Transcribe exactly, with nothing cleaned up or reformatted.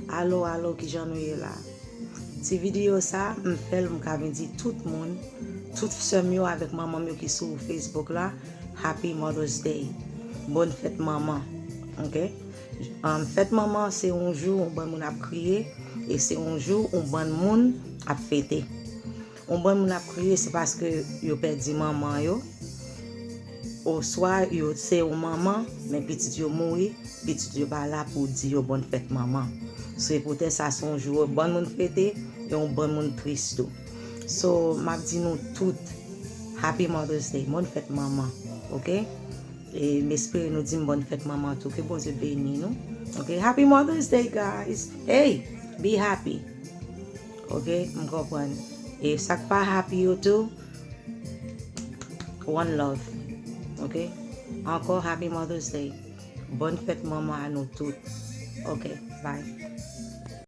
Alo, alo, kijan nou ye la? Ti videyo sa, m fè l, m ka vin di tout moun, tout sè m yo avèk manman m yo ki sou Facebook la, Happy Mother's Day. Bòn fèt manman. Ok? Um, fèt manman se yon jou yon bann moun ap kriye e se yon jou yon bann moun ap fete. Yon bann moun ap kriye se paske yo pèdi manman yo, oswa yo se yon manman, men pitit yo mouri, pitit yo pa la pou di yo bòn fèt manman. Se poutèt sa se yon jou yon bann moun fete e yon bann moun tris tou. So, m ap di nou tout, Happy Mother's Day, bòn fèt manman, ok? E m espere nou di m bòn fèt manman tou, ke Bondye beni nou. Ok, Happy Mother's Day, guys. Hey, be happy. Ok, m konprann. E sa k pa happy yo tou, one love. Ok, ankò Happy Mother's Day. Bòn fèt manman a nou tout. Ok, bye.